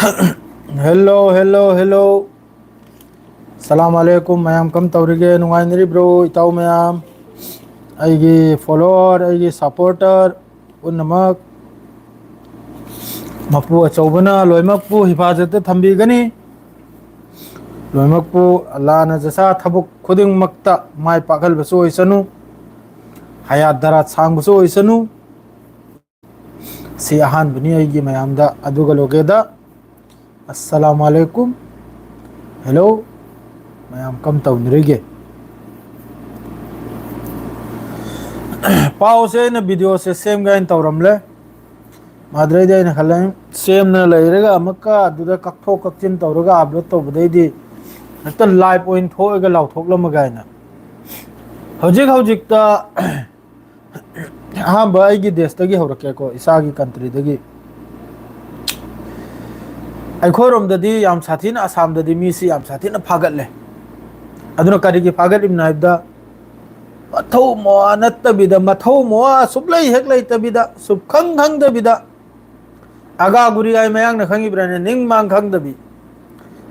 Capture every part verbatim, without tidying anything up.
Hello, hello, hello. ꯁꯂꯥꯝ ꯑꯂꯩꯀꯨꯝ ꯃꯌꯥꯝ, ꯀꯝ ꯇꯧꯔꯤꯒꯦ? ꯅꯨꯡꯉꯥꯏꯅꯔꯤꯕ꯭ꯔꯣ ꯏꯇꯥꯎ ꯃꯌꯥꯝ? ꯑꯩꯒꯤ ꯐꯣꯂꯣꯋꯔ, ꯑꯩꯒꯤ ꯁꯄꯣꯔꯇꯔ ꯄꯨꯝꯅꯃꯛ, ꯃꯄꯨ ꯑꯆꯧꯕꯅ ꯂꯣꯏꯅꯃꯛꯄꯨ ꯍꯤꯐꯥꯖꯠꯇ ꯊꯝꯕꯤꯒꯅꯤ꯫ ꯂꯣꯏꯅꯃꯛꯄꯨ ꯑꯜꯂꯥꯅ ꯖꯁꯥ ꯊꯕꯛ ꯈꯨꯗꯤꯡꯃꯛꯇ ꯃꯥꯏ ꯄꯥꯛꯍꯟꯕꯁꯨ ꯑꯣꯏꯁꯅꯨ, ꯍꯌꯥꯠ ꯗꯔꯥꯠ ꯁꯥꯡꯕꯁꯨ ꯑꯣꯏꯁꯅꯨ꯫ ꯁꯤ ꯑꯍꯥꯟꯕꯅꯤ ꯑꯩꯒꯤ ꯃꯌꯥꯝꯗ꯫ ꯑꯗꯨꯒ ꯂꯣꯒꯦꯗ ꯑꯁꯂꯥꯃꯨ ꯑꯂꯩꯀꯨꯝ꯫ ꯍꯦꯜꯂꯣ ꯃꯌꯥꯝ, ꯀꯝ ꯇꯧꯅꯔꯤꯒꯦ? ꯄꯥꯎꯁꯦ ꯑꯩꯅ ꯚꯤꯗꯤꯑꯣꯁꯦ ꯁꯦꯝꯒꯦ ꯍꯥꯏꯅ ꯇꯧꯔꯝꯂꯦ꯫ ꯃꯗꯨꯗꯩꯗꯤ ꯑꯩꯅ ꯈꯜꯂꯦ, ꯁꯦꯝꯅ ꯂꯩꯔꯒ ꯑꯃꯨꯛꯀ ꯑꯗꯨꯗ ꯀꯛꯊꯣꯛ ꯀꯛꯆꯤꯟ ꯇꯧꯔꯒ ꯑꯞꯂꯣꯗ ꯇꯧꯕꯗꯩꯗꯤ ꯍꯦꯛꯇ ꯂꯥꯏꯚ ꯑꯣꯏꯅ ꯊꯣꯛꯑꯒ ꯂꯥꯎꯊꯣꯛꯂꯝꯃꯒ ꯍꯥꯏꯅ꯫ ꯍꯧꯖꯤꯛ ꯍꯧꯖꯤꯛꯇ ꯑꯍꯥꯟꯕ ꯑꯩꯒꯤ ꯗꯦꯁꯇꯒꯤ ꯍꯧꯔꯛꯀꯦꯀꯣ, ꯏꯁꯥꯒꯤ ꯀꯟꯇ꯭ꯔꯤꯗꯒꯤ꯫ ꯑꯩꯈꯣꯏꯔꯣꯝꯗꯗꯤ ꯌꯥꯝ ꯁꯥꯊꯤꯅ, ꯑꯁꯥꯝꯗꯗꯤ ꯃꯤꯁꯤ ꯌꯥꯝ ꯁꯥꯊꯤꯅ ꯐꯥꯒꯠꯂꯦ꯫ ꯑꯗꯨꯅ ꯀꯔꯤꯒꯤ ꯐꯥꯒꯠꯂꯤꯕꯅꯣ ꯍꯥꯏꯕꯗ, ꯃꯊꯧ ꯃꯋꯥ ꯅꯠꯇꯕꯤꯗ, ꯃꯊꯧ ꯃꯋꯥ ꯁꯨꯛꯂꯩ ꯍꯦꯛ ꯂꯩꯇꯕꯤꯗ, ꯁꯨꯞꯈꯪ ꯈꯪꯗꯕꯤꯗ, ꯑꯒꯥꯒꯨꯔꯤ ꯍꯥꯏ ꯃꯌꯥꯡꯅ ꯈꯪꯉꯤꯕ꯭ꯔꯥꯅꯦ? ꯅꯤꯡ ꯃꯥꯡ ꯈꯪꯗꯕꯤ,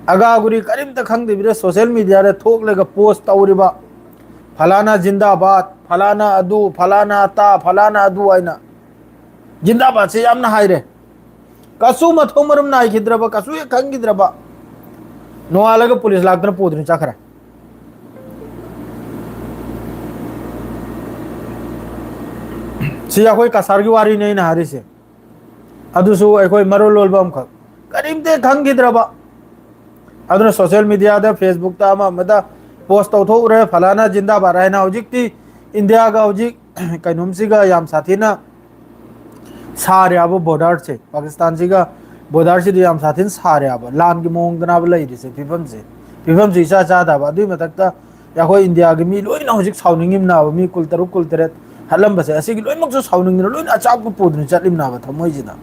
ꯑꯒꯥꯒꯨꯔꯤ ꯀꯔꯤꯝꯇ ꯈꯪꯗꯕꯤꯗ ꯁꯣꯁꯦꯜ ꯃꯤꯗꯤꯌꯥꯗ ꯊꯣꯛꯂꯒ ꯄꯣꯁ ꯇꯧꯔꯤꯕ, "ꯐꯂꯥꯅꯥ ꯖꯤꯟꯗꯥꯕꯥꯗ, ꯐꯂꯥꯅꯥ ꯑꯗꯨ, ꯐꯂꯥꯅꯥ ꯑꯇꯥ, ꯐꯂꯥꯅꯥ ꯑꯗꯨ" ꯍꯥꯏꯅ ꯖꯤꯟꯗꯥꯕꯥꯗꯁꯦ ꯌꯥꯝꯅ ꯍꯥꯏꯔꯦ꯫ ꯀꯁꯨ ꯃꯊꯣꯡ ꯃꯔꯝ ꯅꯥꯏꯈꯤꯗ꯭ꯔꯕ, ꯀꯁꯨ ꯍꯦꯛ ꯈꯪꯈꯤꯗ꯭ꯔꯕ, ꯅꯣꯡꯉꯥꯜꯂꯒ ꯄꯨꯂꯤꯁ ꯂꯥꯛꯇꯅ ꯄꯨꯗꯨꯅ ꯆꯠꯈ꯭ꯔꯦ꯫ ꯁꯤ ꯑꯩꯈꯣꯏ ꯀꯁꯥꯔꯒꯤ ꯋꯥꯔꯤꯅꯤ ꯑꯩꯅ ꯍꯥꯏꯔꯤꯁꯦ꯫ ꯑꯗꯨꯁꯨ ꯑꯩꯈꯣꯏ ꯃꯔꯣꯜ ꯂꯣꯟꯕ ꯑꯃꯈꯛ, ꯀꯔꯤꯝꯇ ꯈꯪꯈꯤꯗ꯭ꯔꯕ꯫ ꯑꯗꯨꯅ ꯁꯣꯁꯦꯜ ꯃꯤꯗꯤꯌꯥꯗ, ꯐꯦꯁꯕꯨꯛꯇ, ꯑꯃ ꯑꯃꯗ ꯄꯣꯁ ꯇꯧꯊꯣꯛꯎꯔꯦ, "ꯐꯂꯥꯅꯥ ꯖꯤꯟꯗꯥꯕꯥꯗ" ꯍꯥꯏꯅ꯫ ꯍꯧꯖꯤꯛꯇꯤ ꯏꯟꯗꯤꯌꯥꯒ ꯍꯧꯖꯤꯛ ꯀꯩꯅꯣꯝꯁꯤꯒ ꯌꯥꯝ ꯁꯥꯊꯤꯅ ꯁꯥꯔꯦ ꯍꯥꯏꯕ, ꯕꯣꯔꯗꯔꯁꯦ, ꯄꯥꯀꯤꯁꯇꯥꯟꯁꯤꯒ ꯕꯣꯔꯗꯔꯁꯤꯗꯤ ꯌꯥꯝ ꯁꯥꯊꯤꯅ ꯁꯥꯔꯦ ꯍꯥꯏꯕ, ꯂꯥꯟꯒꯤ ꯃꯑꯣꯡꯗꯅꯦꯕ ꯂꯩꯔꯤꯁꯦ ꯐꯤꯕꯝꯁꯦ꯫ ꯐꯤꯕꯝꯁꯦ ꯏꯆꯥ ꯆꯥꯗꯕ꯫ ꯑꯗꯨꯒꯤ ꯃꯊꯛꯇ ꯑꯩꯈꯣꯏ ꯏꯟꯗꯤꯌꯥꯒꯤ ꯃꯤ ꯂꯣꯏꯅ ꯍꯧꯖꯤꯛ ꯁꯥꯎꯅꯤꯡꯉꯤꯕꯅꯦꯕ, ꯃꯤ ꯀꯨꯟ ꯇꯔꯨꯛ ꯀꯨꯟ ꯇꯔꯦꯠ ꯍꯥꯠꯂꯝꯕꯁꯦ, ꯑꯁꯤꯒꯤ ꯂꯣꯏꯅꯃꯛꯁꯨ ꯁꯥꯎꯅꯤꯡꯗꯅ ꯂꯣꯏꯅ ꯑꯆꯥꯄꯣꯠ ꯄꯨꯗꯅ ꯆꯠꯂꯤꯕꯅꯦꯕ ꯊꯃꯣꯏꯁꯤꯗ꯫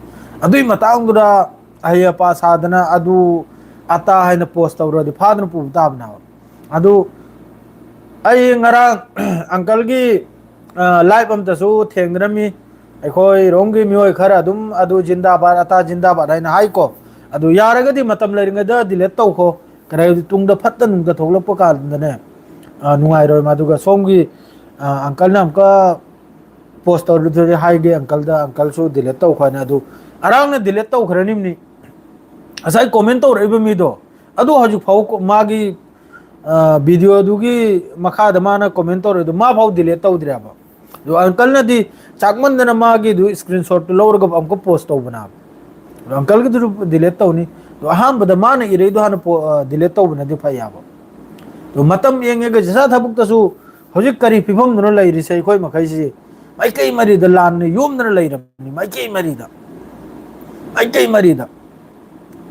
ꯑꯗꯨꯒꯤ ꯃꯇꯥꯡꯗꯨꯗ ꯑꯍꯩ ꯑꯄꯥ ꯁꯥꯗꯅ ꯑꯗꯨ ꯑꯇꯥ ꯍꯥꯏꯅ ꯄꯣꯁ ꯇꯧꯔꯗꯤ ꯐꯥꯗꯅ ꯄꯨꯕ ꯇꯥꯕꯅꯦꯕ꯫ ꯑꯗꯨ ꯑꯩ ꯉꯔꯥꯡ ꯑꯪꯀꯜꯒꯤ ꯂꯥꯏꯐ ꯑꯝꯇꯁꯨ ꯊꯦꯡꯅꯔꯝꯃꯤ꯫ ꯑꯩꯈꯣꯏ ꯔꯣꯝꯒꯤ ꯃꯤꯑꯣꯏ ꯈꯔ ꯑꯗꯨꯝ ꯑꯗꯨ ꯖꯤꯟꯗꯥꯕꯥꯗ, ꯑꯇꯥ ꯖꯤꯟꯗꯥꯕꯥꯗ ꯍꯥꯏꯅ ꯍꯥꯏꯀꯣ꯫ ꯑꯗꯨ ꯌꯥꯔꯒꯗꯤ ꯃꯇꯝ ꯂꯩꯔꯤꯉꯩꯗ ꯗꯤꯂꯦꯠ ꯇꯧꯈꯣ꯫ ꯀꯔꯤ ꯍꯥꯏꯕꯗꯤ ꯇꯨꯡꯗ ꯐꯠꯇ ꯅꯨꯡꯗ ꯊꯣꯛꯂꯛꯄ ꯀꯥꯟꯗꯅꯦ, ꯑ, ꯅꯨꯡꯉꯥꯏꯔꯣꯏ꯫ ꯃꯗꯨꯒ ꯁꯣꯝꯒꯤ, ꯑ, ꯑꯪꯀꯜꯅ ꯑꯃꯨꯛꯀ ꯄꯣꯁ ꯇꯧꯔꯨꯗ꯭ꯔꯗꯤ ꯍꯥꯏꯒꯦ ꯑꯪꯀꯜꯗ, ꯑꯪꯀꯜꯁꯨ ꯗꯤꯂꯦꯠ ꯇꯧꯈ꯭ꯔꯅꯤ꯫ ꯑꯗꯨ ꯑꯔꯥꯡꯅ ꯗꯤꯂꯦꯠ ꯇꯧꯈ꯭ꯔꯅꯤꯕꯅꯤ꯫ ꯉꯁꯥꯏ ꯀꯣꯃꯦꯟ ꯇꯧꯔꯛꯏꯕ ꯃꯤꯗꯣ, ꯑꯗꯨ ꯍꯧꯖꯤꯛ ꯐꯥꯎ ꯀꯣ-, ꯃꯥꯒꯤ, ꯑ, ꯚꯤꯗꯤꯑꯣꯗꯨꯒꯤ ꯃꯈꯥꯗ ꯃꯥꯅ ꯀꯣꯃꯦꯟ ꯇꯧꯔꯛꯏꯗꯣ ꯃꯥ ꯐꯥꯎ ꯗꯤꯂꯦꯠ ꯇꯧꯗ꯭ꯔꯦꯕ꯫ ꯑꯗꯣ ꯑꯪꯀꯜꯅꯗꯤ ꯆꯥꯛꯃꯟꯗꯅ ꯃꯥꯒꯤꯗꯨ ꯁ꯭ꯀ꯭ꯔꯤꯟ ꯁꯣꯠꯇꯨ ꯂꯧꯔꯒ ꯑꯃꯨꯛꯀ ꯄꯣꯁ ꯇꯧꯕꯅꯦꯕ꯫ ꯑꯗꯣ ꯑꯪꯀꯜꯒꯤꯗꯨꯁꯨ ꯗꯤꯂꯦꯠ ꯇꯧꯅꯤ꯫ ꯑꯗꯣ ꯑꯍꯥꯟꯕꯗ ꯃꯥꯅ ꯏꯔꯩꯗꯣ ꯍꯥꯟꯅ ꯄꯣ-, ꯑ, ꯗꯤꯂꯦꯠ ꯇꯧꯕꯅꯗꯤ ꯐꯩ ꯍꯥꯏꯕ꯫ ꯑꯗꯣ ꯃꯇꯝ ꯌꯦꯡꯉꯒ ꯖꯤꯁꯥ ꯊꯕꯛꯇꯁꯨ ꯍꯧꯖꯤꯛ ꯀꯔꯤ ꯐꯤꯕꯝꯗꯅꯣ ꯂꯩꯔꯤꯁꯦ ꯑꯩꯈꯣꯏ ꯃꯈꯩꯁꯤ? ꯃꯥꯏꯀꯩ ꯃꯔꯤꯗ ꯂꯥꯟꯅ ꯌꯣꯝꯗꯅ ꯂꯩꯔꯕꯅꯤ, ꯃꯥꯏꯀꯩ ꯃꯔꯤꯗ꯫ ꯃꯥꯏꯀꯩ ꯃꯔꯤꯗ꯫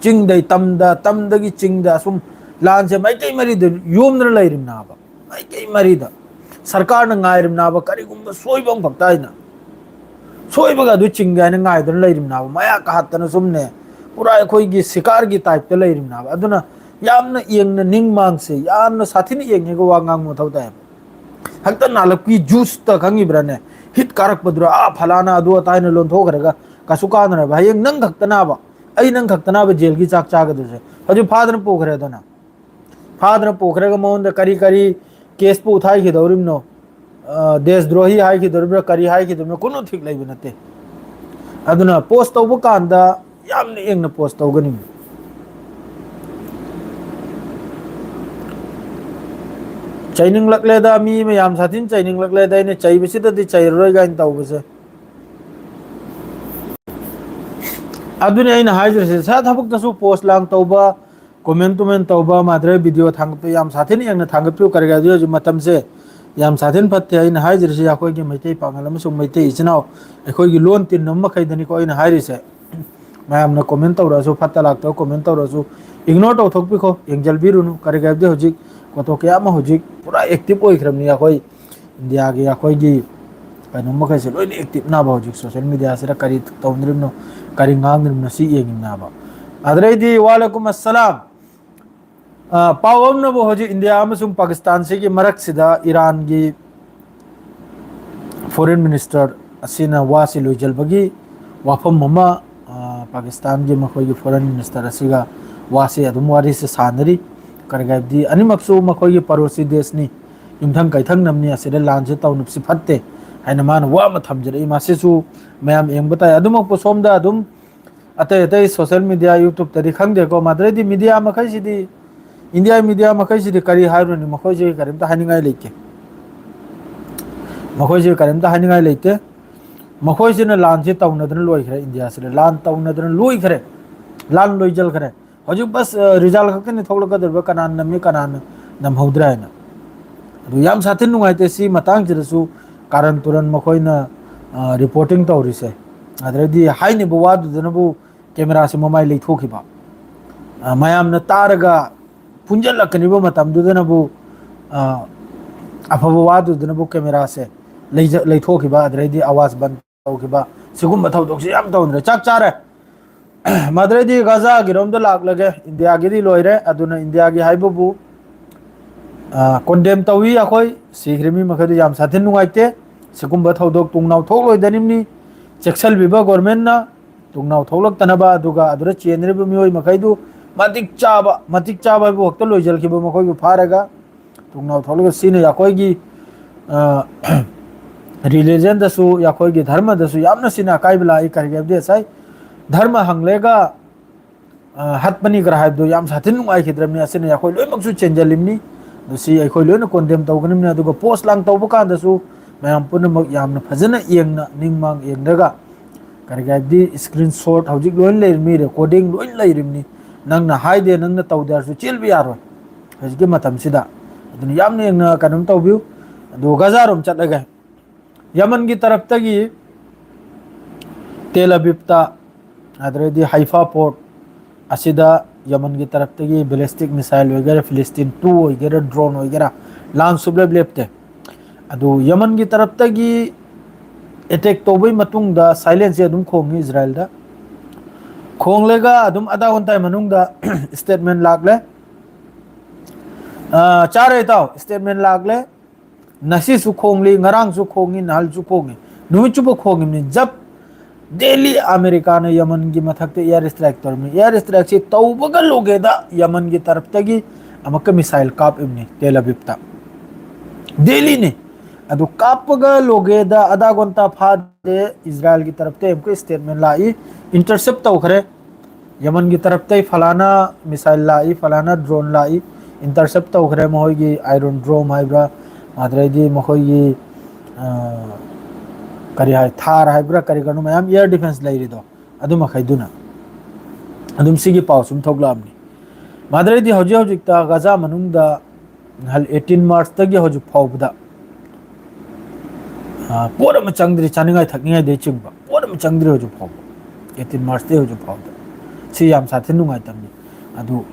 ꯆꯤꯡꯗꯩ ꯇꯝꯗ, ꯇꯝꯗꯒꯤ ꯆꯤꯡꯗ, ꯑꯁꯨꯝ ꯂꯥꯟꯁꯦ ꯃꯥꯏꯀꯩ ꯃꯔꯤꯗ ꯌꯣꯝꯗꯅ ꯂꯩꯔꯤꯕꯅꯦꯕ꯫ ꯃꯥꯏꯀꯩ ꯃꯔꯤꯗ꯫ ꯁꯔꯀꯥꯔꯅ ꯉꯥꯏꯔꯤꯕꯅꯦꯕ ꯀꯔꯤꯒꯨꯝꯕ ꯁꯣꯏꯕ ꯑꯃꯈꯛꯇ ꯍꯥꯏꯅ꯫ ꯁꯣꯏꯕꯒ ꯑꯗꯨ ꯆꯤꯡꯒꯦ ꯍꯥꯏꯅ ꯉꯥꯏꯗꯨꯅ ꯂꯩꯔꯤꯕꯅꯦꯕ꯫ ꯃꯌꯥ ꯀꯥꯍꯠꯇꯅ ꯁꯨꯝꯅꯦ, ꯄꯨꯔꯥ ꯑꯩꯈꯣꯏꯒꯤ ꯁꯤꯀꯥꯔꯒꯤ ꯇꯥꯏꯞꯇ ꯂꯩꯔꯤꯕꯅꯦꯕ꯫ ꯑꯗꯨꯅ ꯌꯥꯝꯅ ꯌꯦꯡꯅ ꯅꯤꯡ ꯃꯥꯡꯁꯦ, ꯌꯥꯝꯅ ꯁꯥꯊꯤꯅ ꯌꯦꯡꯉꯒ ꯋꯥ ꯉꯥꯡꯕ ꯃꯊꯧ ꯇꯥꯏ꯫ ꯍꯦꯛꯇ ꯅꯥꯜꯂꯛꯄꯤ ꯖꯨꯁꯇ ꯈꯪꯉꯤꯕ꯭ꯔꯥꯅꯦ? ꯍꯤꯠ ꯀꯥꯔꯛꯄꯗꯨꯗ, ꯑꯥ, ꯐꯂꯥꯅ ꯑꯗꯨ ꯑꯇꯥ ꯍꯥꯏꯅ ꯂꯣꯟꯊꯣꯛꯈ꯭ꯔꯒ ꯀꯩꯁꯨ ꯀꯥꯟꯅꯔꯕ? ꯍꯌꯦꯡ ꯅꯪ ꯈꯛꯇꯅꯥꯕ, ꯑꯩ ꯅꯪ ꯈꯛꯇꯅꯥꯕ ꯖꯦꯜꯒꯤ ꯆꯥꯛ ꯆꯥꯒꯗꯣꯏꯁꯦ꯫ ꯍꯧꯖꯤꯛ ꯐꯥꯗꯅ ꯄꯨꯈ꯭ꯔꯦꯗꯅ꯫ ꯐꯥꯗꯅ ꯄꯨꯈ꯭ꯔꯒ ꯃꯉꯣꯟꯗ ꯀꯔꯤ ꯀꯔꯤ ꯀꯦꯁꯄꯨ ꯊꯥꯏꯈꯤꯗꯧꯔꯤꯕꯅꯣ? ꯑ, ꯗꯦꯁꯗ꯭ꯔꯣꯍꯤ ꯍꯥꯏꯈꯤꯗꯧꯔꯤꯕ꯭ꯔꯥ, ꯀꯔꯤ ꯍꯥꯏꯈꯤꯗꯧꯔꯤꯕ꯭ꯔꯥ, ꯀꯨꯅꯨ ꯊꯤꯛ ꯂꯩꯕ ꯅꯠꯇꯦ꯫ ꯑꯗꯨꯅ ꯄꯣꯁ ꯇꯧꯕ ꯀꯥꯟꯗ ꯌꯥꯝꯅ ꯌꯦꯡꯅ ꯄꯣꯁ ꯇꯧꯒꯅꯤ꯫ ꯆꯩꯅꯤꯡꯂꯛꯂꯦꯗ, ꯃꯤ ꯃꯌꯥꯝ ꯁꯥꯊꯤꯅ ꯆꯩꯅꯤꯡꯂꯛꯂꯦꯗ, ꯑꯩꯅ ꯆꯩꯕꯁꯤꯗꯗꯤ ꯆꯩꯔꯔꯣꯏ ꯀꯥꯏꯅ ꯇꯧꯕꯁꯦ꯫ ꯑꯗꯨꯅꯤ ꯑꯩꯅ ꯍꯥꯏꯖꯔꯤꯁꯦ, ꯁꯥ ꯊꯕꯛꯇꯁꯨ ꯄꯣꯁ ꯂꯥꯡ ꯇꯧꯕ, ꯀꯣꯃꯦꯟ ꯇꯨꯃꯦꯟ ꯇꯧꯕ, ꯃꯥꯗꯔ ꯚꯤꯗꯤꯑꯣ ꯊꯥꯡꯒꯠꯄ ꯌꯥꯝ ꯁꯥꯊꯤꯅ ꯌꯦꯡꯅ ꯊꯥꯡꯒꯠꯄꯤꯌꯨ꯫ ꯀꯔꯤꯒꯤ ꯍꯧꯖꯤꯛ ꯍꯧꯖꯤꯛ ꯃꯇꯝꯁꯦ ꯌꯥꯝ ꯁꯥꯊꯤꯅ ꯐꯠꯇꯦ꯫ ꯑꯩꯅ ꯍꯥꯏꯖꯔꯤꯁꯦ, ꯑꯩꯈꯣꯏꯒꯤ ꯃꯩꯇꯩ ꯄꯥꯉꯜ ꯑꯃꯁꯨꯡ ꯃꯩꯇꯩ ꯏꯆꯤꯟ ꯏꯅꯥꯎ, ꯑꯩꯈꯣꯏꯒꯤ ꯂꯣꯟ ꯇꯤꯟꯅꯕ ꯃꯈꯩꯗꯅꯤꯀꯣ ꯑꯩꯅ ꯍꯥꯏꯔꯤꯁꯦ꯫ ꯃꯌꯥꯝꯅ ꯀꯣꯃꯦꯟ ꯇꯧꯔꯛꯑꯁꯨ, ꯐꯠꯇ ꯂꯥꯛꯇꯕ ꯀꯣꯃꯦꯟ ꯇꯧꯔꯛꯑꯁꯨ, ꯏꯒꯅꯣꯔ ꯇꯧꯊꯣꯛꯄꯤꯈꯣ, ꯌꯦꯡꯁꯤꯟꯕꯤꯔꯨꯅꯨ꯫ ꯀꯔꯤꯒꯤ ꯍꯥꯏꯕꯗꯤ ꯍꯧꯖꯤꯛ ꯀꯣꯊꯣꯛ ꯀꯌꯥ ꯑꯃ ꯍꯧꯖꯤꯛ ꯄꯨꯔꯥ ꯑꯦꯛꯇꯤꯚ ꯑꯣꯏꯈ꯭ꯔꯕꯅꯤ꯫ ꯑꯩꯈꯣꯏ ꯏꯟꯗꯤꯌꯥꯒꯤ ꯑꯩꯈꯣꯏꯒꯤ ꯀꯩꯅꯣ ꯃꯈꯩꯁꯦ ꯂꯣꯏꯅ ꯑꯦꯛꯇꯤꯚꯅꯦꯕ ꯍꯧꯖꯤꯛ ꯁꯣꯁꯦꯜ ꯃꯤꯗꯤꯌꯥꯁꯤꯗ ꯀꯔꯤ ꯇꯧꯅꯔꯤꯕꯅꯣ, ꯀꯔꯤ ꯉꯥꯡꯅꯔꯤꯕꯅꯣ ꯁꯤ ꯌꯦꯡꯉꯤꯕꯅꯦꯕ꯫ ꯑꯗꯨꯗꯩꯗꯤ ꯋꯥꯂꯩꯀꯨꯝ ꯑꯁꯂꯥꯝ꯫ ꯑ, ꯄꯥꯎ ꯑꯃꯅꯕꯨ ꯍꯧꯖꯤꯛ ꯏꯟꯗꯤꯌꯥ ꯑꯃꯁꯨꯡ ꯄꯥꯀꯤꯁꯇꯥꯟꯁꯤꯒꯤ ꯃꯔꯛꯁꯤꯗ ꯏꯔꯥꯟꯒꯤ ꯐꯣꯔꯦꯟ ꯃꯤꯅꯤꯁꯇꯔ ꯑꯁꯤꯅ ꯋꯥꯁꯤ ꯂꯣꯏꯖꯤꯟꯕꯒꯤ ꯋꯥꯐꯝ ꯑꯃ, ꯑ, ꯄꯥꯀꯤꯁꯇꯥꯟꯒꯤ ꯃꯈꯣꯏꯒꯤ ꯐꯣꯔꯦꯟ ꯃꯤꯅꯤꯁꯇꯔ ꯑꯁꯤꯒ ꯋꯥꯁꯦ ꯑꯗꯨꯝ, ꯋꯥꯔꯤꯁꯦ ꯁꯥꯟꯅꯔꯤ꯫ ꯀꯔꯤꯒꯤ ꯍꯥꯏꯕꯗꯤ ꯑꯅꯤꯃꯛꯁꯨ ꯃꯈꯣꯏꯒꯤ ꯄꯔꯣꯁꯤ ꯗꯦꯁꯅꯤ, ꯌꯨꯝꯊꯪ ꯀꯩꯊꯪꯅꯕꯅꯤ, ꯑꯁꯤꯗ ꯂꯥꯟꯁꯦ ꯇꯧꯅꯕꯁꯤ ꯐꯠꯇꯦ ꯍꯥꯏꯅ ꯃꯥꯅ ꯋꯥ ꯑꯃ ꯊꯝꯖꯔꯛꯏ꯫ ꯃꯁꯤꯁꯨ ꯃꯌꯥꯝ ꯌꯦꯡꯕ ꯇꯥꯏ꯫ ꯑꯗꯨꯃꯛꯄꯨ ꯁꯣꯝꯗ ꯑꯗꯨꯝ ꯑꯇꯩ ꯑꯇꯩ ꯁꯣꯁꯦꯜ ꯃꯤꯗꯤꯌꯥ, YouTubeꯇꯗꯤ ꯈꯪꯗꯦꯀꯣ, ꯃꯗꯨꯗꯩꯗꯤ ꯃꯤꯗꯤꯌꯥ ꯃꯈꯩꯁꯤꯗꯤ, ꯏꯟꯗꯤꯌꯥ ꯃꯤꯗꯤꯌꯥ ꯃꯈꯩꯁꯤꯗꯤ ꯀꯔꯤ ꯍꯥꯏꯔꯨꯅꯤ? ꯃꯈꯣꯏꯁꯤ ꯀꯔꯤꯝꯇ ꯍꯥꯏꯅꯤꯡꯉꯥꯏ ꯂꯩꯇꯦ꯫ ꯃꯈꯣꯏꯁꯤ ꯀꯔꯤꯝꯇ ꯍꯥꯏꯅꯤꯡꯉꯥꯏ ꯂꯩꯇꯦ꯫ ꯃꯈꯣꯏꯁꯤꯅ ꯂꯥꯟꯁꯤ ꯇꯧꯅꯗꯅ ꯂꯣꯏꯈ꯭ꯔꯦ꯫ ꯏꯟꯗꯤꯌꯥꯁꯤꯗ ꯂꯥꯟ ꯇꯧꯅꯗꯅ ꯂꯣꯏꯈ꯭ꯔꯦ꯫ ꯂꯥꯟ ꯂꯣꯏꯖꯜꯈ꯭ꯔꯦ꯫ ꯍꯧꯖꯤꯛ ꯕꯁ, ꯑ, ꯔꯤꯖꯜ ꯈꯛꯇꯅꯤ ꯊꯣꯛꯂꯛꯀꯗꯧꯔꯤꯕ, ꯀꯅꯥꯅ ꯅꯝꯃꯤ, ꯀꯅꯥꯅ ꯅꯝꯍꯧꯗ꯭ꯔꯦ ꯍꯥꯏꯅ꯫ ꯑꯗꯨ ꯌꯥꯝ ꯁꯥꯊꯤꯅ ꯅꯨꯡꯉꯥꯏꯇꯦ꯫ ꯁꯤ ꯃꯇꯥꯡꯁꯤꯗꯁꯨ ꯀꯥꯔꯟ ꯇꯨꯔꯟ ꯃꯈꯣꯏꯅ, ꯑ, ꯔꯤꯄꯣꯔꯇꯤꯡ ꯇꯧꯔꯤꯁꯦ꯫ ꯑꯗꯨꯗꯩꯗꯤ ꯍꯥꯏꯅꯤꯡꯕ ꯋꯥꯗꯨꯗꯅꯕꯨ ꯀꯦꯃꯦꯔꯥꯁꯦ ꯃꯃꯥꯏ ꯂꯩꯊꯣꯛꯈꯤꯕ꯫ ꯑ, ꯃꯌꯥꯝꯅ ꯇꯥꯔꯒ ꯄꯨꯟꯁꯤꯜꯂꯛꯀꯅꯤꯕ ꯃꯇꯝꯗꯨꯗꯅꯕꯨ, ꯑ, ꯑꯐꯕ ꯋꯥꯗꯨꯗꯅꯕꯨ ꯀꯦꯃꯦꯔꯥꯁꯦ ꯂꯩꯖ-, ꯂꯩꯊꯣꯛꯈꯤꯕ, ꯑꯗꯨꯗꯩꯗꯤ ꯑꯋꯥꯖ ꯕꯟ ꯇꯧꯈꯤꯕ, ꯁꯤꯒꯨꯝꯕ ꯊꯧꯗꯣꯛꯁꯦ ꯌꯥꯝ ꯇꯧꯗ꯭ꯔꯦ꯫ ꯆꯞ ꯆꯥꯔꯦ꯫ ꯃꯗꯨꯗꯩꯗꯤ ꯒꯖꯥꯒꯤꯔꯣꯝꯗ ꯂꯥꯛꯂꯒꯦ꯫ ꯏꯟꯗꯤꯌꯥꯒꯤꯗꯤ ꯂꯣꯏꯔꯦ꯫ ꯑꯗꯨꯅ ꯏꯟꯗꯤꯌꯥꯒꯤ ꯍꯥꯏꯕꯕꯨ, ꯑ, ꯀꯣꯟꯗꯦꯝ ꯇꯧꯏ ꯑꯩꯈꯣꯏ꯫ ꯁꯤꯈ꯭ꯔꯤꯕ ꯃꯤ ꯃꯈꯩꯗꯨ ꯌꯥꯝ ꯁꯥꯊꯤꯅ ꯅꯨꯡꯉꯥꯏꯇꯦ꯫ ꯁꯤꯒꯨꯝꯕ ꯊꯧꯗꯣꯛ ꯇꯨꯡꯅꯥꯎ ꯊꯣꯛꯂꯣꯏꯗꯅꯤꯡꯅꯤ꯫ ꯆꯦꯛꯁꯤꯜꯕꯤꯕ ꯒꯣꯔꯃꯦꯟꯅ ꯇꯨꯡꯅꯥꯎ ꯊꯣꯛꯂꯛꯇꯅꯕ, ꯑꯗꯨꯒ ꯑꯗꯨꯗ ꯆꯦꯟꯅꯔꯤꯕ ꯃꯤꯑꯣꯏ ꯃꯈꯩꯗꯨ ꯃꯇꯤꯛ ꯆꯥꯕ, ꯃꯇꯤꯛ ꯆꯥꯕ ꯍꯥꯏꯕꯨ ꯈꯛꯇ ꯂꯣꯏꯁꯤꯜꯈꯤꯕ ꯃꯈꯣꯏꯕꯨ ꯐꯥꯔꯒ ꯇꯨꯡꯅꯥꯎ ꯊꯣꯛꯂꯒ ꯁꯤꯅ ꯑꯩꯈꯣꯏꯒꯤ, ꯑ, ꯔꯤꯂꯤꯖꯟꯗꯁꯨ, ꯑꯩꯈꯣꯏꯒꯤ ꯙꯔꯃꯗꯁꯨ ꯌꯥꯝꯅ ꯁꯤꯅ ꯑꯀꯥꯏꯕ ꯂꯥꯛꯏ꯫ ꯀꯔꯤꯒꯤ ꯍꯥꯏꯕꯗꯤ ꯉꯁꯥꯏ ꯙꯔꯃ ꯍꯪꯂꯦꯒ, ꯑ, ꯍꯠꯄꯅꯤ ꯈꯔ ꯍꯥꯏꯕꯗꯨ ꯌꯥꯝ ꯁꯥꯊꯤꯅ ꯅꯨꯡꯉꯥꯏꯈꯤꯗ꯭ꯔꯕꯅꯤ꯫ ꯑꯁꯤꯅ ꯑꯩꯈꯣꯏ ꯂꯣꯏꯅꯃꯛꯁꯨ ꯆꯦꯟꯁꯤꯜꯂꯤꯕꯅꯤ꯫ ꯑꯗꯨ ꯁꯤ ꯑꯩꯈꯣꯏ ꯂꯣꯏꯅ ꯀꯣꯟꯗꯦꯝ ꯇꯧꯒꯅꯤꯕꯅꯤ꯫ ꯑꯗꯨꯒ ꯄꯣꯁ ꯂꯥꯡ ꯇꯧꯕ ꯀꯥꯟꯗꯁꯨ ꯃꯌꯥꯝ ꯄꯨꯝꯅꯃꯛ ꯌꯥꯝꯅ ꯐꯖꯅ ꯌꯦꯡꯅ, ꯅꯤꯡ ꯃꯥꯡ ꯌꯦꯡꯂꯒ, ꯀꯔꯤꯒꯤ ꯍꯥꯏꯕꯗꯤ ꯁ꯭ꯀ꯭ꯔꯤꯟ ꯁꯣꯠ ꯍꯧꯖꯤꯛ ꯂꯣꯏꯅ ꯂꯩꯔꯤꯕꯅꯤ, ꯔꯦꯀꯣꯔꯗꯤꯡ ꯂꯣꯏꯅ ꯂꯩꯔꯤꯕꯅꯤ꯫ ꯅꯪꯅ ꯍꯥꯏꯗꯦ, ꯅꯪꯅ ꯇꯧꯗꯦ ꯍꯥꯏꯔꯁꯨ ꯆꯦꯟꯕ ꯌꯥꯔꯣꯏ꯫ ꯍꯧꯖꯤꯛꯀꯤ ꯃꯇꯝꯁꯤꯗ꯫ ꯑꯗꯨꯅ ꯌꯥꯝꯅ ꯌꯦꯡꯅ ꯀꯩꯅꯣꯝ ꯇꯧꯕꯤꯌꯨ꯫ ꯑꯗꯨ ꯒꯖꯥꯔꯣꯝ ꯆꯠꯂꯒꯦ꯫ ꯌꯃꯟꯒꯤ ꯇꯔꯞꯇꯒꯤ ꯇꯦꯜ ꯑꯕꯤꯕꯇ, ꯑꯗꯨꯗꯩꯗꯤ ꯍꯩꯐꯥ ꯄꯣꯔꯠ ꯑꯁꯤꯗ ꯌꯃꯟꯒꯤ ꯇꯔꯞꯇꯒꯤ ꯕꯦꯂꯤꯁꯇꯤꯛ ꯃꯤꯁꯥꯏꯜ ꯑꯣꯏꯒꯦꯔꯥ, ꯐꯤꯂꯤꯁꯇꯤꯟ ꯇꯨ ꯑꯣꯏꯒꯦꯔꯥ, ꯗ꯭ꯔꯣꯟ ꯑꯣꯏꯒꯦꯔꯥ, ꯂꯥꯟ ꯁꯨꯞꯂꯦꯞ ꯂꯦꯞꯇꯦ꯫ ꯑꯗꯨ ꯌꯃꯟꯒꯤ ꯇꯔꯞꯇꯒꯤ ꯑꯦꯇꯦꯛ ꯇꯧꯕꯒꯤ ꯃꯇꯨꯡꯗ ꯁꯥꯏꯂꯦꯟꯁꯁꯦ ꯑꯗꯨꯝ ꯈꯣꯡꯉꯤ ꯏꯖꯔꯥꯏꯜꯗ꯫ ꯈꯣꯡꯂꯒ ꯑꯗꯨꯝ ꯑꯗꯥ ꯍꯣꯟꯇꯥꯏ ꯃꯅꯨꯡꯗ ꯁ꯭ꯇꯦꯠꯃꯦꯟ ꯂꯥꯛꯂꯦ꯫ ꯑ, ꯆꯥꯔꯦ ꯏꯇꯥꯎ, ꯁ꯭ꯇꯦꯠꯃꯦꯟ ꯂꯥꯛꯂꯦ꯫ ꯉꯁꯤꯁꯨ ꯈꯣꯡꯂꯤ, ꯉꯔꯥꯡꯁꯨ ꯈꯣꯡꯉꯤ, ꯅꯍꯥꯟꯁꯨ ꯈꯣꯡꯉꯤ, ꯅꯨꯃꯤꯠ ꯆꯨꯞꯄ ꯈꯣꯡꯉꯤꯕꯅꯤ꯫ ꯖꯞ, ꯗꯦꯂꯤ ꯑꯃꯦꯔꯤꯀꯥꯅ ꯌꯃꯟꯒꯤ ꯃꯊꯛꯇ ꯏꯌꯥꯔ ꯏꯁꯇ꯭ꯔꯥꯏꯛ ꯇꯧꯔꯝꯃꯤ꯫ ꯏꯌꯥꯔ ꯏꯁꯇ꯭ꯔꯥꯏꯛꯁꯤ ꯇꯧꯕꯒ ꯂꯣꯒꯦꯗ ꯌꯃꯟꯒꯤ ꯇꯔꯞꯇꯒꯤ ꯑꯃꯨꯛꯀ ꯃꯤꯁꯥꯏꯜ ꯀꯥꯞꯂꯤꯕꯅꯤ ꯇꯦꯜ ꯑꯕꯤꯕꯇ꯫ ꯗꯦꯂꯤꯅꯤ꯫ ꯑꯗꯨ ꯀꯥꯞꯄꯒ ꯂꯣꯒꯦꯗ ꯑꯗꯥ ꯒꯣꯟꯇꯥ ꯐꯥꯗꯦ, ꯏꯁꯔꯥꯌꯦꯜꯒꯤ ꯇꯔꯞꯇ ꯑꯃꯨꯛꯀ ꯁ꯭ꯇꯦꯠꯃꯦꯟ ꯂꯥꯛꯏ, ꯏꯟꯇꯔꯁꯦꯞ ꯇꯧꯈ꯭ꯔꯦ꯫ ꯌꯃꯟꯒꯤ ꯇꯔꯞꯇꯩ ꯐꯂꯥꯅ ꯃꯤꯁꯥꯏꯜ ꯂꯥꯛꯏ, ꯐꯂꯥꯅ ꯗ꯭ꯔꯣꯟ ꯂꯥꯛꯏ, ꯏꯟꯇꯔꯁꯦꯞ ꯇꯧꯈ꯭ꯔꯦ꯫ ꯃꯈꯣꯏꯒꯤ ꯑꯥꯏꯔꯣꯟ ꯗ꯭ꯔꯣꯝ ꯍꯥꯏꯕ꯭ꯔꯥ, ꯑꯗꯨꯗꯩꯗꯤ ꯃꯈꯣꯏꯒꯤ, ꯑ, ꯀꯔꯤ ꯍꯥꯏ, ꯊꯥꯔ ꯍꯥꯏꯕ꯭ꯔꯥ, ꯀꯔꯤ ꯀꯔꯤꯅꯣ ꯃꯌꯥꯝ ꯑꯦꯌꯔ ꯗꯤꯐꯦꯟꯁ ꯂꯩꯔꯤꯗꯣ, ꯑꯗꯨ ꯃꯈꯩꯗꯨꯅ꯫ ꯑꯗꯨꯝ ꯁꯤꯒꯤ ꯄꯥꯎ ꯁꯨꯝ ꯊꯣꯛꯂꯛꯑꯕꯅꯤ꯫ ꯃꯥꯗ꯭ꯔꯩꯗꯤ ꯍꯧꯖꯤꯛ ꯍꯧꯖꯤꯛꯇ ꯒꯖꯥ ꯃꯅꯨꯡꯗ ꯅꯍꯥꯟ ꯑꯩꯠꯇꯤꯟ ꯃꯥꯔꯆꯇꯒꯤ ꯍꯧꯖꯤꯛ ꯐꯥꯎꯕꯗ, ꯑ, ꯄꯣꯠ ꯑꯃ ꯆꯪꯗ꯭ꯔꯤ, ꯆꯥꯅꯤꯡꯉꯥꯏ ꯊꯛꯅꯤꯡꯉꯥꯏꯗꯩ ꯆꯤꯡꯕ ꯄꯣꯠ ꯑꯃ ꯆꯪꯗ꯭ꯔꯤ ꯍꯧꯖꯤꯛ ꯐꯥꯎꯕ꯫ ꯑꯩꯠꯇꯤꯟ ꯃꯥꯔꯆꯇꯒꯤ ꯍꯧꯖꯤꯛ ꯐꯥꯎꯕꯗ꯫ ꯁꯤ ꯌꯥꯝ ꯁꯥꯊꯤꯅ ꯅꯨꯡꯉꯥꯏꯇꯕꯅꯤ꯫ ꯑꯗꯨ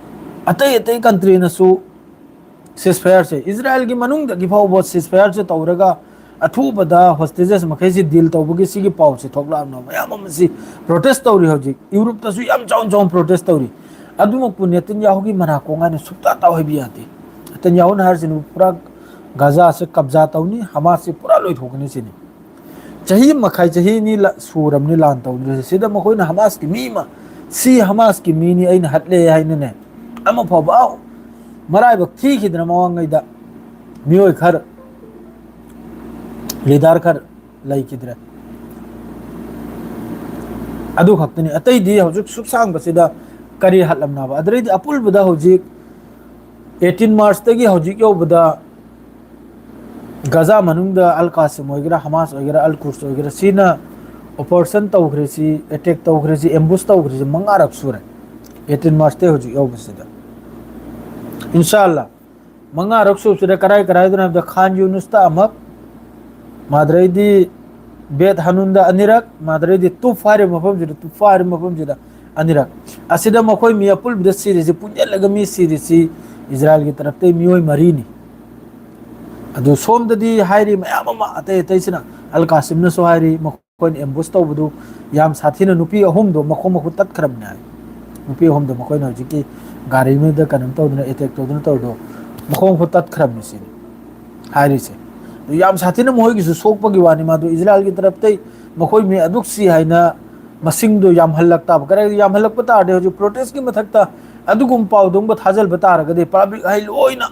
ꯑꯇꯩ ꯑꯇꯩ ꯀꯟꯇ꯭ꯔꯤꯅꯁꯨ ꯁꯤꯁ ꯐꯌꯥꯔꯁꯦ, ꯏꯁꯔꯥꯌꯦꯜꯒꯤ ꯃꯅꯨꯡꯗꯒꯤ ꯐꯥꯎꯕ ꯁꯤꯁ ꯐꯌꯥꯔꯁꯦ ꯇꯧꯔꯒ ꯑꯊꯨꯕꯗ ꯍꯣꯁꯇꯦꯖꯦꯁ ꯃꯈꯩꯁꯤ ꯗꯤꯜ ꯇꯧꯕꯒꯤ ꯁꯤꯒꯤ ꯄꯥꯎꯁꯦ ꯊꯣꯛꯂꯛꯑꯕꯅ ꯃꯌꯥꯝ ꯑꯃꯁꯤ ꯄ꯭ꯔꯣꯇꯦꯁ ꯇꯧꯔꯤ꯫ ꯍꯧꯖꯤꯛ ꯌꯨꯔꯣꯞꯇꯁꯨ ꯌꯥꯝ ꯆꯥꯎꯅ ꯆꯥꯎꯅ ꯄ꯭ꯔꯣꯇꯦꯁ ꯇꯧꯔꯤ꯫ ꯑꯗꯨꯃꯛꯄꯨ ꯅꯦꯇꯟꯌꯥꯍꯨꯒꯤ ꯃꯅꯥꯀꯣꯡ ꯍꯥꯏꯅ ꯁꯨꯛꯇ ꯇꯥꯎꯍꯩꯕ ꯌꯥꯗꯦ꯫ ꯅꯦꯇꯟꯌꯥꯍꯨꯅ ꯍꯥꯏꯔꯤꯁꯤꯅ ꯄꯨꯔꯥ ꯒꯥꯖꯥꯁꯦ ꯀꯕꯖꯥ ꯇꯧꯅꯤ, ꯍꯃꯥꯁꯁꯦ ꯄꯨꯔꯥ ꯂꯣꯏꯊꯣꯛꯀꯅꯤ ꯁꯤꯅꯤ꯫ ꯆꯍꯤ ꯃꯈꯥꯏ, ꯆꯍꯤ ꯑꯅꯤ ꯂ-, ꯁꯨꯔꯕꯅꯤ ꯂꯥꯟ ꯇꯧꯗ꯭ꯔꯤꯁꯦ꯫ ꯁꯤꯗ ꯃꯈꯣꯏꯅ ꯍꯃꯥꯁꯀꯤ ꯃꯤ ꯑꯃ, "ꯁꯤ ꯍꯃꯥꯁꯀꯤ ꯃꯤꯅꯤ, ꯑꯩꯅ ꯍꯠꯂꯦ" ꯍꯥꯏꯅꯅꯦ, ꯑꯃ ꯐꯥꯎꯕ, ꯑꯥꯎ, ꯃꯔꯥꯏꯕꯛ ꯊꯤꯈꯤꯗꯅ ꯃꯃꯥꯡꯉꯩꯗ ꯃꯤꯑꯣꯏ ꯈꯔ, ꯂꯤꯗꯔ ꯈꯔ ꯂꯩꯈꯤꯗ꯭ꯔꯦ꯫ ꯑꯗꯨ ꯈꯛꯇꯅꯤ꯫ ꯑꯇꯩꯗꯤ ꯍꯧꯖꯤꯛ ꯁꯨꯛ ꯁꯥꯡꯕꯁꯤꯗ ꯀꯔꯤ ꯍꯠꯂꯝꯅꯕ? ꯑꯗꯨꯗꯩꯗꯤ ꯑꯄꯨꯟꯕꯗ ꯍꯧꯖꯤꯛ ꯑꯩꯠꯇꯤꯟ ꯃꯥꯔꯆꯇꯒꯤ ꯍꯧꯖꯤꯛ ꯌꯧꯕꯗ ꯒꯖꯥ ꯃꯅꯨꯡꯗ ꯑꯜ ꯀꯥꯁꯤꯝ ꯑꯣꯏꯒꯦꯔꯥ, ꯍꯃꯥꯁ ꯑꯣꯏꯒꯦꯔꯥ, ꯑꯜ ꯀꯨꯔꯁ ꯑꯣꯏꯒꯦꯔꯥ, ꯁꯤꯅ ꯑꯣꯄꯔꯦꯁꯟ ꯇꯧꯈ꯭ꯔꯤꯁꯤ, ꯑꯦꯇꯦꯛ ꯇꯧꯈ꯭ꯔꯤꯁꯤ, ꯑꯦꯝꯕꯨꯁ ꯇꯧꯈ꯭ꯔꯤꯁꯤ ꯃꯉꯥꯔꯛ ꯁꯨꯔꯦ꯫ ꯑꯩꯠꯇꯤꯟ ꯃꯥꯔꯆꯇꯒꯤ ꯍꯧꯖꯤꯛ ꯌꯧꯕꯁꯤꯗ꯫ ꯏꯟꯁꯥꯜꯂꯥ, ꯃꯉꯥꯔꯛ ꯁꯨꯕꯁꯤꯗ ꯀꯔꯥꯏ ꯀꯔꯥꯏꯗꯅꯣ ꯍꯥꯏꯕꯗ ꯈꯥꯟ ꯌꯨꯅꯨꯁꯇ ꯑꯃꯛ, ꯃꯥꯗ꯭ꯔꯩꯗꯤ ꯕꯦꯠ ꯍꯅꯨꯟꯗ ꯑꯅꯤꯔꯛ, ꯃꯥꯗ꯭ꯔꯩꯗꯤ ꯇꯨꯐ ꯍꯥꯏꯔꯤꯕ ꯃꯐꯝꯁꯤꯗ, ꯇꯨꯐ ꯍꯥꯏꯔꯤꯕ ꯃꯐꯝꯁꯤꯗ ꯑꯅꯤꯔꯛ꯫ ꯑꯁꯤꯗ ꯃꯈꯣꯏ ꯃꯤ ꯑꯄꯨꯟꯕꯗ ꯁꯤꯔꯤꯁꯤ, ꯄꯨꯟꯁꯤꯜꯂꯒ ꯃꯤ ꯁꯤꯔꯤꯁꯤ ꯏꯁꯔꯥꯌꯦꯜꯒꯤ ꯇꯔꯞꯇꯒꯤ ꯃꯤꯑꯣꯏ ꯃꯔꯤꯅꯤ꯫ ꯑꯗꯨ ꯁꯣꯝꯗꯗꯤ ꯍꯥꯏꯔꯤ ꯃꯌꯥꯝ ꯑꯃ, ꯑꯇꯩ ꯑꯇꯩꯁꯤꯅ, ꯑꯜ ꯀꯥꯁꯤꯝꯅꯁꯨ ꯍꯥꯏꯔꯤ, ꯃꯈꯣꯏꯅ ꯑꯦꯝꯕꯨꯁ ꯇꯧꯕꯗꯨ ꯌꯥꯝ ꯁꯥꯊꯤꯅ, ꯅꯨꯄꯤ ꯑꯍꯨꯝꯗꯣ ꯃꯈꯣꯡ ꯃꯈꯨꯠ ꯇꯠꯈ꯭ꯔꯕꯅꯤ ꯍꯥꯏ꯫ ꯅꯨꯄꯤ ꯑꯍꯨꯝꯗꯣ ꯃꯈꯣꯏꯅ ꯍꯧꯖꯤꯛꯀꯤ ꯒꯥꯔꯤꯉꯩꯗ ꯀꯩꯅꯣ ꯇꯧꯗꯅ, ꯑꯦꯇꯦꯛ ꯇꯧꯗꯅ ꯇꯧꯔꯤꯗꯣ ꯃꯈꯣꯡ ꯃꯈꯨꯠ ꯇꯠꯈ꯭ꯔꯕꯅꯤ ꯁꯤꯅꯤ ꯍꯥꯏꯔꯤꯁꯦ꯫ ꯑꯗꯨ ꯌꯥꯝ ꯁꯥꯊꯤꯅ ꯃꯈꯣꯏꯒꯤꯁꯨ ꯁꯣꯛꯄꯒꯤ ꯋꯥꯅꯤ, ꯃꯥꯗꯨ ꯏꯁꯔꯥꯌꯦꯜꯒꯤ ꯇꯔꯞꯇꯩ ꯃꯈꯣꯏ ꯃꯤ ꯑꯗꯨꯛ ꯁꯤ ꯍꯥꯏꯅ ꯃꯁꯤꯡꯗꯣ ꯌꯥꯝꯍꯜꯂꯛ ꯇꯥꯕ꯫ ꯀꯔꯤꯒꯨꯝꯕ ꯌꯥꯝꯍꯜꯂꯛꯄ ꯇꯥꯔꯗꯤ, ꯍꯧꯖꯤꯛ ꯄ꯭ꯔꯣꯇꯦꯁꯀꯤ ꯃꯊꯛꯇ ꯑꯗꯨꯒꯨꯝꯕ ꯄꯥꯎꯗꯝꯒꯨꯝꯕ ꯊꯥꯖꯤꯟꯕ ꯇꯥꯔꯒꯗꯤ, ꯄꯕ꯭ꯂꯤꯛ ꯍꯥꯏ ꯂꯣꯏꯅ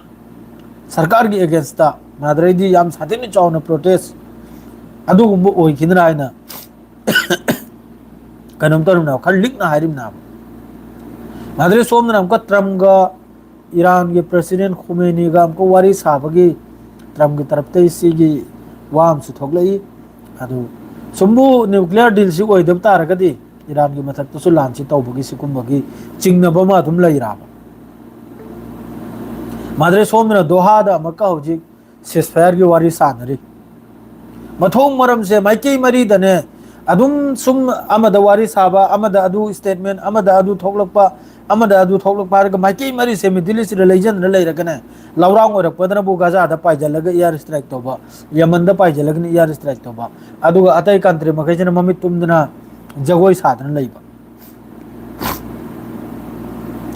ꯁꯔꯀꯥꯔꯒꯤ ꯑꯦꯒꯦꯟꯁꯇ, ꯃꯥꯗꯔꯩꯗꯤ ꯌꯥꯝ ꯁꯥꯊꯤꯅ ꯆꯥꯎꯅ ꯄ꯭ꯔꯣꯇꯦꯁ ꯑꯗꯨꯒꯨꯝꯕ ꯑꯣꯏꯈꯤꯗꯅ ꯍꯥꯏꯅ ꯀꯩꯅꯣꯝ ꯇꯧꯔꯤꯕꯅꯦꯕ, ꯈꯔ ꯂꯤꯛꯅ ꯍꯥꯏꯔꯤꯕꯅꯦꯕ꯫ ꯃꯥꯗꯔꯩ ꯁꯣꯝꯗꯅ ꯑꯃꯨꯛꯀ ꯇ꯭ꯔꯝꯒ ꯏꯔꯥꯟꯒꯤ ꯄ꯭ꯔꯦꯁꯤꯗꯦꯟ ꯈꯨꯃꯦꯅꯤꯒ ꯑꯃꯨꯛꯀ ꯋꯥꯔꯤ ꯁꯥꯕꯒꯤ ꯇ꯭ꯔꯝꯒꯤ ꯇꯔꯞꯇꯒꯤ ꯁꯤꯒꯤ ꯋꯥ ꯑꯃꯁꯨ ꯊꯣꯛꯂꯛꯏ꯫ ꯑꯗꯨ ꯁꯨꯝꯕꯨ ꯅ꯭ꯌꯨꯀ꯭ꯂꯤꯌꯔ ꯗꯤꯜꯁꯤ ꯑꯣꯏꯗꯕ ꯇꯥꯔꯒꯗꯤ ꯏꯔꯥꯟꯒꯤ ꯃꯊꯛꯇꯁꯨ ꯂꯥꯟꯁꯤ ꯇꯧꯕꯒꯤ ꯁꯤꯒꯨꯝꯕꯒꯤ ꯆꯤꯡꯅꯕ ꯑꯃ ꯑꯗꯨꯝ ꯂꯩꯔꯕ꯫ ꯃꯥꯗ꯭ꯔꯦ ꯁꯣꯝꯗꯅ ꯗꯣꯍꯥꯗ ꯑꯃꯨꯛꯀ ꯍꯧꯖꯤꯛ ꯁꯤꯁꯐꯥꯌꯔꯒꯤ ꯋꯥꯔꯤ ꯁꯥꯟꯅꯔꯤ꯫ ꯃꯊꯣꯡ ꯃꯔꯝꯁꯦ ꯃꯥꯏꯀꯩ ꯃꯔꯤꯗꯅꯦ꯫ ꯑꯗꯨꯝ ꯁꯨꯝ ꯑꯃꯗ ꯋꯥꯔꯤ ꯁꯥꯕ, ꯑꯃꯗ ꯑꯗꯨ ꯁ꯭ꯇꯦꯠꯃꯦꯟ, ꯑꯃꯗ ꯑꯗꯨ ꯊꯣꯛꯂꯛꯄ, ꯑꯃꯗ ꯑꯗꯨ ꯊꯣꯛꯂꯛꯄ ꯍꯥꯏꯔꯒ ꯃꯥꯏꯀꯩ ꯃꯔꯤꯁꯦ ꯃꯤꯗꯜ ꯏꯁꯇ ꯂꯩꯖꯟꯗꯅ ꯂꯩꯔꯒꯅꯦ, ꯂꯧꯔꯥꯡ ꯑꯣꯏꯔꯛꯄꯗꯅꯕꯨ ꯒꯖꯥꯗ ꯄꯥꯏꯁꯤꯜꯂꯒ ꯏꯌꯥꯔ ꯁ꯭ꯇ꯭ꯔꯥꯏꯛ ꯇꯧꯕ, ꯌꯃꯟꯗ ꯄꯥꯏꯁꯤꯜꯂꯒꯅ ꯏꯌꯥꯔ ꯁ꯭ꯇ꯭ꯔꯥꯏꯛ ꯇꯧꯕ, ꯑꯗꯨꯒ ꯑꯇꯩ ꯀꯟꯇ꯭ꯔꯤ ꯃꯈꯩꯁꯤꯅ ꯃꯃꯤꯠ ꯇꯨꯝꯗꯅ ꯖꯒꯣꯏ ꯁꯥꯗꯅ ꯂꯩꯕ꯫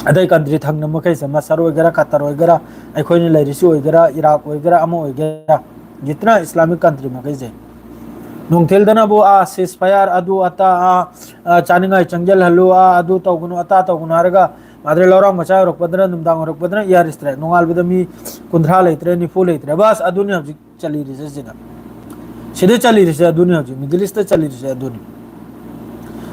ꯑꯇꯩ ꯀꯟꯇ꯭ꯔꯤ ꯊꯪꯅ ꯃꯈꯩꯁꯦ, ꯃꯁꯔ ꯑꯣꯏꯒꯦꯔꯥ, ꯀꯇꯔ ꯑꯣꯏꯒꯦꯔꯥ, ꯑꯩꯈꯣꯏꯅ ꯂꯩꯔꯤꯁꯤ ꯑꯣꯏꯒꯦꯔꯥ, ꯏꯔꯥꯛ ꯑꯣꯏꯒꯦꯔꯥ, ꯑꯃ ꯑꯣꯏꯒꯦꯔꯥ, ꯖꯤꯇꯅ ꯏꯁꯂꯥꯃꯤꯛ ꯀꯟꯇ꯭ꯔꯤ ꯃꯈꯩꯁꯦ ꯅꯨꯡꯊꯤꯜꯗꯅꯕꯨ ꯑꯥ ꯁꯤꯁ ꯐꯌꯥꯔ ꯑꯗꯨ ꯑꯇꯥ, ꯑꯥ, ꯑꯥ, ꯆꯥꯅꯤꯡꯉꯥꯏ ꯆꯪꯖꯜꯍꯜꯂꯨ, ꯑꯥ, ꯑꯗꯨ ꯇꯧꯒꯅꯨ, ꯑꯇꯥ ꯇꯧꯒꯅꯨ ꯍꯥꯏꯔꯒ, ꯃꯥꯗ꯭ꯔꯦ ꯂꯧꯔꯥꯡ ꯃꯆꯥ ꯑꯣꯏꯔꯛꯄꯗꯅ, ꯅꯨꯡꯗꯥꯡ ꯑꯣꯏꯔꯛꯄꯗꯅ ꯏꯌꯥꯔ ꯁ꯭ꯇ꯭ꯔꯥꯏꯛ, ꯅꯣꯡꯉꯥꯜꯕꯗ ꯃꯤ ꯀꯨꯟꯊ꯭ꯔꯥ ꯂꯩꯇ꯭ꯔꯦ, ꯅꯤꯐꯨ ꯂꯩꯇ꯭ꯔꯦ, ꯕꯁ ꯑꯗꯨꯅꯤ ꯍꯧꯖꯤꯛ ꯆꯠꯂꯤꯔꯤꯁꯦ ꯁꯤꯗ꯫ ꯁꯤꯗ ꯆꯠꯂꯤꯔꯤꯁꯦ ꯑꯗꯨꯅꯤ ꯍꯧꯖꯤꯛ, ꯃꯤꯗꯜ ꯏꯁꯇ ꯆꯠꯂꯤꯔꯤꯁꯦ ꯑꯗꯨꯅꯤ꯫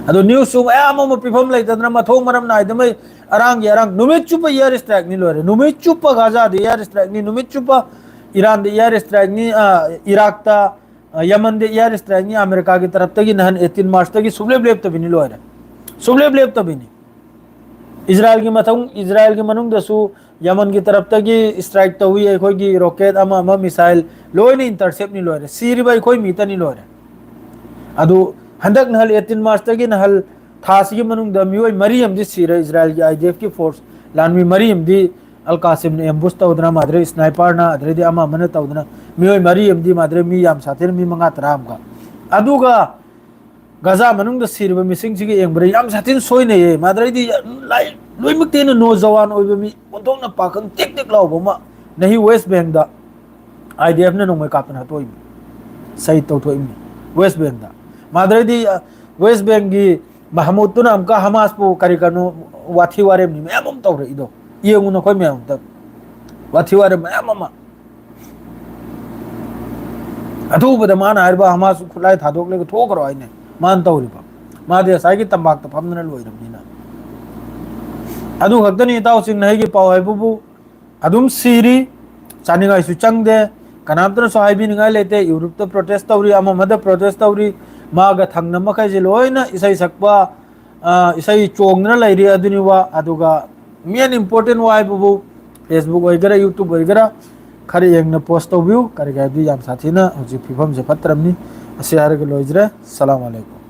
ꯑꯗꯣ ꯅ꯭ꯌꯨꯁꯁꯨ ꯃꯌꯥꯝ ꯑꯃ ꯄꯤꯐꯝ ꯂꯩꯇꯗꯅ ꯃꯊꯣꯡ ꯃꯔꯝ ꯅꯥꯏꯗꯃꯩ ꯑꯔꯥꯡꯒꯤ ꯑꯔꯥꯡ, ꯅꯨꯃꯤꯠ ꯆꯨꯞꯄ ꯏꯌꯥꯔ ꯁ꯭ꯇ꯭ꯔꯥꯏꯛꯅꯤ ꯂꯣꯏꯔꯦ, ꯅꯨꯃꯤꯠ ꯆꯨꯞꯄ ꯒꯥꯖꯥꯗ ꯏꯌꯥꯔ ꯁ꯭ꯇ꯭ꯔꯥꯏꯛꯅꯤ, ꯅꯨꯃꯤꯠ ꯆꯨꯞꯄ ꯏꯔꯥꯟꯗ ꯏꯌꯥꯔ ꯁ꯭ꯇ꯭ꯔꯥꯏꯛꯅꯤ, ꯑ, ꯏꯔꯥꯛꯇ, ꯑ, ꯌꯃꯟꯗ ꯏꯌꯥꯔ ꯁ꯭ꯇ꯭ꯔꯥꯏꯛꯅꯤ, ꯑꯃꯦꯔꯤꯀꯥꯒꯤ ꯇꯔꯞꯇꯒꯤ ꯅꯍꯥꯟ ꯑꯩꯠꯇꯤꯟ ꯃꯥꯔꯁꯇꯒꯤ ꯁꯨꯡꯂꯦꯞ ꯂꯦꯞꯇꯕꯤꯅꯤ ꯂꯣꯏꯔꯦ, ꯁꯨꯡꯂꯦꯞ ꯂꯦꯞꯇꯕꯤꯅꯤ꯫ ꯏꯖꯔꯥꯏꯜꯒꯤ ꯃꯊꯪ, ꯏꯖꯔꯥꯏꯜꯒꯤ ꯃꯅꯨꯡꯗꯁꯨ ꯌꯃꯟꯒꯤ ꯇꯔꯞꯇꯒꯤ ꯁ꯭ꯇ꯭ꯔꯥꯏꯛ ꯇꯧꯏ, ꯑꯩꯈꯣꯏꯒꯤ ꯔꯣꯀꯦꯠ ꯑꯃ ꯑꯃ, ꯃꯤꯁꯥꯏꯜ ꯂꯣꯏꯅ ꯏꯟꯇꯔꯁꯦꯞꯅꯤ ꯂꯣꯏꯔꯦ, ꯁꯤꯔꯤꯕ ꯑꯩꯈꯣꯏ ꯃꯤꯇꯅꯤ ꯂꯣꯏꯔꯦ꯫ ꯑꯗꯨ ꯍꯟꯗꯛ ꯅꯍꯜ ꯑꯩꯠꯇꯤꯟ ꯃꯥꯔꯁꯇꯒꯤ ꯅꯍꯜ ꯊꯥꯁꯤꯒꯤ ꯃꯅꯨꯡꯗ ꯃꯤꯑꯣꯏ ꯃꯔꯤ ꯑꯃꯗꯤ ꯁꯤꯔꯦ, ꯏꯖꯔꯥꯏꯜꯒꯤ ꯑꯥꯏ ꯗꯤ ꯑꯦꯐꯀꯤ ꯐꯣꯔꯁ ꯂꯥꯟꯃꯤ ꯃꯔꯤ ꯑꯃꯗꯤ ꯑꯜ ꯀꯥꯁꯤꯝꯅ ꯑꯦꯝꯕꯨꯁ ꯇꯧꯗꯅ, ꯃꯥꯗ꯭ꯔꯦ ꯁ꯭ꯅꯥꯏꯄꯔꯅ, ꯑꯗꯩꯗꯤ ꯑꯃ ꯑꯃꯅ ꯇꯧꯗꯅ ꯃꯤꯑꯣꯏ ꯃꯔꯤ ꯑꯃꯗꯤ, ꯃꯥꯗ꯭ꯔꯦ ꯃꯤ ꯌꯥꯝ ꯁꯥꯊꯤꯅ ꯃꯤ ꯃꯉꯥ ꯇꯔꯥ ꯑꯃꯒ꯫ ꯑꯗꯨꯒ ꯒꯖꯥ ꯃꯅꯨꯡꯗ ꯁꯤꯔꯤꯕ ꯃꯤꯁꯤꯡꯁꯤꯒ ꯌꯦꯡꯕꯗ ꯌꯥꯝ ꯁꯥꯊꯤꯅ ꯁꯣꯏꯅꯩꯌꯦ꯫ ꯃꯥꯗ꯭ꯔꯦꯗꯤ ꯂꯥꯏ-, ꯂꯣꯏꯅꯃꯛꯇꯤ ꯑꯩꯅ ꯅꯣ ꯖꯋꯥꯟ ꯑꯣꯏꯕ ꯃꯤ, ꯑꯣꯟꯊꯣꯛꯅ ꯄꯥꯈꯪ ꯇꯦꯛ ꯇꯦꯛ ꯂꯥꯎꯕ ꯑꯃ ꯅꯍꯤ ꯋꯦꯁ ꯕꯦꯡꯗ ꯑꯥꯏ ꯗꯤ ꯑꯦꯐꯅ ꯅꯣꯡꯃꯩ ꯀꯥꯞꯇꯅ ꯍꯥꯠꯇꯣꯛꯏꯃꯤ, ꯁꯍꯤꯗ ꯇꯧꯊꯣꯛꯏꯃꯤ꯫ ꯋꯦꯁ ꯕꯦꯡꯗ ꯃꯥꯗ꯭ꯔꯗꯤ, ꯑ, ꯋꯦꯁ ꯕꯦꯡꯒꯤ ꯃꯍꯃꯨꯗꯇꯨꯅ ꯑꯃꯨꯛꯀ ꯍꯃꯥꯁꯄꯨ ꯀꯔꯤ ꯀꯔꯤꯅꯣ ꯋꯥꯊꯤ ꯋꯥꯔꯦꯝꯅꯤ ꯃꯌꯥꯝ ꯑꯃ ꯇꯧꯔꯛꯏꯗꯣ꯫ ꯌꯦꯡꯉꯨ ꯅꯈꯣꯏ ꯃꯌꯥꯝ ꯑꯝꯇ꯫ ꯋꯥꯊꯤ ꯋꯥꯔꯦꯝ ꯃꯌꯥꯝ ꯑꯃ꯫ ꯑꯊꯨꯕꯗ ꯃꯥꯅ ꯍꯥꯏꯔꯤꯕ ꯍꯃꯥꯁ ꯈꯨꯠꯂꯥꯏ ꯊꯥꯗꯣꯛꯂꯒ ꯊꯣꯛꯈ꯭ꯔꯣ ꯍꯥꯏꯅꯦ꯫ ꯃꯥꯅ ꯇꯧꯔꯤꯕ꯫ ꯃꯥꯗꯤ ꯉꯁꯥꯏꯒꯤ ꯇꯝꯄꯥꯛꯇ ꯐꯝꯗꯅ ꯂꯣꯏꯔꯕꯅꯤꯅ꯫ ꯑꯗꯨ ꯈꯛꯇꯅꯤ ꯏꯇꯥꯎꯁꯤꯡꯅ ꯑꯩꯒꯤ ꯄꯥꯎ ꯍꯥꯏꯕꯕꯨ꯫ ꯑꯗꯨꯝ ꯁꯤꯔꯤ, ꯆꯥꯅꯤꯡꯉꯥꯏꯁꯨ ꯆꯪꯗꯦ, ꯀꯅꯥꯝꯇꯅꯁꯨ ꯍꯥꯏꯕꯤꯅꯤꯡꯉꯥꯏ ꯂꯩꯇꯦ꯫ ꯌꯨꯔꯣꯞꯇ protest ꯇꯧꯔꯤ, ꯑꯃ ꯑꯃꯗ protest ꯇꯧꯔꯤ, ꯃꯥꯒ ꯊꯪꯅ ꯃꯈꯩꯁꯦ ꯂꯣꯏꯅ ꯏꯁꯩ ꯁꯛꯄ, ꯑ, ꯏꯁꯩ ꯆꯣꯡꯗꯅ ꯂꯩꯔꯤ꯫ ꯑꯗꯨꯅꯤ ꯋꯥ꯫ ꯑꯗꯨꯒ main important ꯋꯥ ꯍꯥꯏꯕꯕꯨ Facebook ꯑꯣꯏꯒꯦꯔꯥ, YouTube ꯑꯣꯏꯒꯦꯔꯥ, ꯈꯔ ꯌꯦꯡꯅ post ꯇꯧꯕꯤꯌꯨ꯫ ꯀꯔꯤꯒꯤ ꯍꯥꯏꯕꯗꯤ ꯌꯥꯝ ꯁꯥꯊꯤꯅ ꯍꯧꯖꯤꯛ ꯐꯤꯕꯝꯁꯦ ꯐꯠꯇ꯭ꯔꯕꯅꯤ꯫ ꯑꯁꯤ ꯍꯥꯏꯔꯒ ꯂꯣꯏꯖꯔꯦ꯫ ꯁꯂꯥꯝ ꯑꯂꯩꯀꯨꯝ꯫